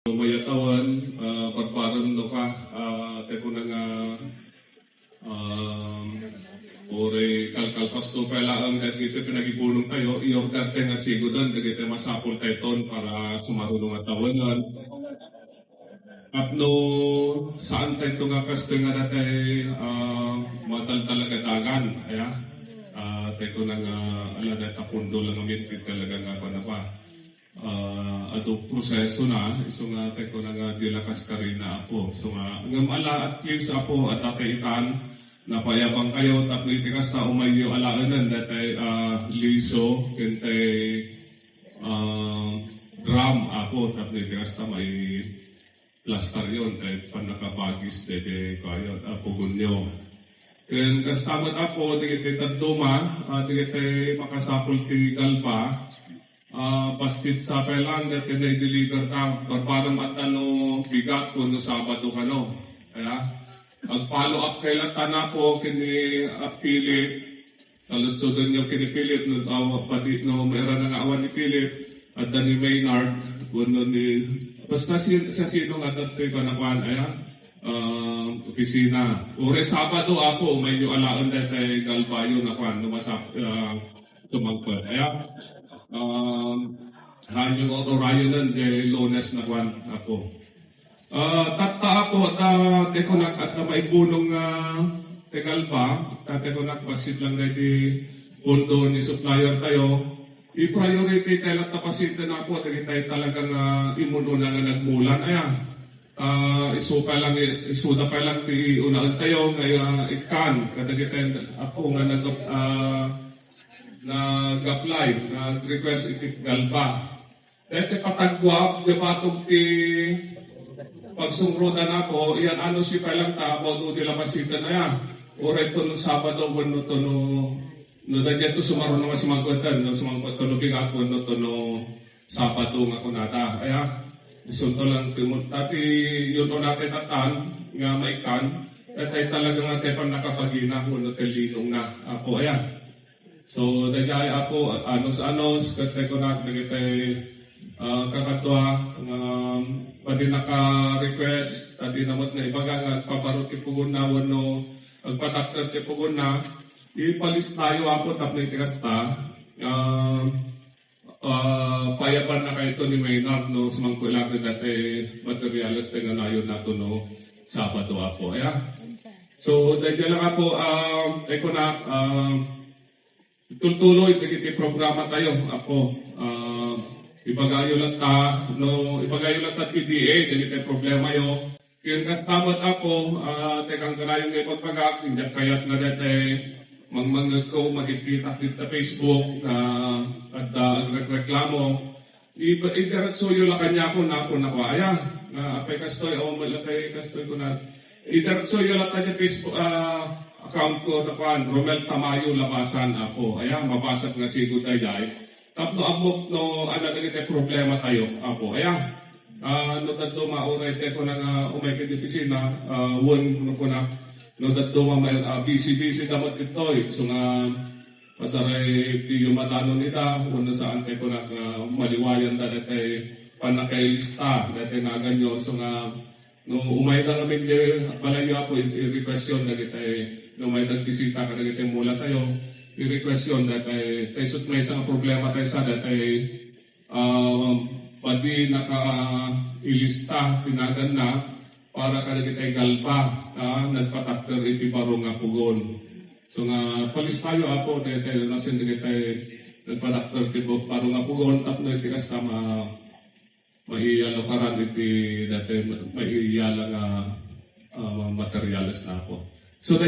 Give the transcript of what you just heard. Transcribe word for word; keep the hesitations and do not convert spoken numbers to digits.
Mayat a wen, ah, barbarem no ka, ah, tay kuna nga, um, uray kalkalpasto pay laeng dagiti pinagibunong tayo, i-order tay nga siguden dagiti masapul tayton para sumaruno nga tawenan. Tapno saan tayto nga kastoy nga datay, ah, madaldal a gadagan, aya? Ah, tay kuna nga, ala, dayta pundo lang amin ti talaga nga panapa. Ah, adu prosesona, isu nga tay kuna nga di la kaskarina, Apo. So nga, ngem ala, at least, Apo, adda tay itan, napayabankayo, tapno iti kasta, umayyo alaenen, datay, ah, liso, ken tay, ah, drum, Apo, tapno iti kasta, mai-, plastaryon, tay pannakabagis, daydi kayo, ah, pugonyo. Ken kasta met, Apo, dagiti dadduma, ah, dagiti makasapul ti galba, ah, bassit sa pay lang, daydi nai-deliver ta, barbarem adda no bigat wenno Sabado kano. Kaya, ag-follow up kay latta, Apo, ken ni, ah, Philip, Saludsodenyo ken ni Philip, no, awa, padi, no, mairana nga awan ni Philip, adda ni Maynard, wenno ni, basta si, sa sino nga adda toy panakuan, aya, ah, opisina. Uray Sabado, Apo, umayyo alaen daytay galbayo nakuan, no, masap-, ah, tumangpet. Aya, um, hanyo urayonen, di Lunes nakuan, Apo. Ah, tatta, Apo, ta, tay kunak, adda maibunong nga ti galba, ta, tay kunak, bassit lang daydi pundo ni supplier tayo. I-priority tayo latta bassit na, Apo, dagitay talaga nga imun-una nga nagmulan, aya. Ah, isu pa lang, isuda pa lang ti unaen tayo, nga, ah, ikkan, kadagitay, Apo, nga nag-, ah, nag-apply, nag-request iti galba. Daytoy patagguap, di batog ti pagsungrudan, Apo, yan ano si pay lang ta, bago di la bassit na ya. Uray to no Sabado, wenno to no, no, daydiay to sumaruno nga sumangkutan, no, sumangkut to no bigat, wenno to no Sabado nga kunada. Aya, isunto lang ti mun-, ta ti yun o natay tatan, nga maikan, daytay talaga nga tay pannakabagina, wenno tay linongna, Apo, aya. So, daydiay, Apo, anos-anos, ket tay kunak dagitay, ah, kakadua, nga madi naka-request, ta dina met naibaga nga agpabaro ti pugonna wenno agpadakder ti pugonna, ipalistayo, Apo, tapno iti kasta, ah, ah, payabannakayto ni Maynard no sumangkot laeng daytay materials ti nga nayon nato no Sabado, Apo, aya. So, daydiay lang, Apo, ah, tay kunak, ah, Tultuloy dagiti programa tayo, Apo. Ah, ibagayo latta, no, ibagayo latta ti D A dagiti problemayo. Ken kasta met, Apo, ah, tay kangkanayon nga ipagbagak, diak kayat nga daytay mangmangngegko, magitkitak dita Facebook, ah, adda agrekreklamo. I-, idiretsoyo la kaniak, Apo, na kua, aya, nga apay kastoy, awan met la tay kastoy kuna. Idiretsoyo la kaniak Facebook, ah, account ko, na kuan, Romel Tamayo Labasan, Apo. Aya, mabasat nga sigud daydiay. Tapno ammok no, ano, dagiti problema tayo, Apo. Aya, ah, no dadduma, uray tay kuna nga umay ket opisina, ah, wen, no kuna, no dadduma, may, ah, busy-busy damat ditoy. So nga, Pasaray ti yumadanon ida, wenno saan tay kunak nga maliwayan da daytay pannakailista, daytay naganyo. So nga, no umayda ngamin di balayyo, Apo, i-, i-request yon dagitay, no umayda bisita kadagitay mula tayo, i-request yon daytay, tay isut maysa nga problema tayo sa daytay, ah, padi nakailista ti naganna para kadagitay galba, ah, nagpatakder iti baro nga pugon. So nga, palistayo, Apo, daytay nasin dagitay nagpatakder ti bu-, baro nga pugon, tapno iti kasta ma-, maiyalukaran iti daytay ma-, maiyala nga, ah, materials na, Apo. So,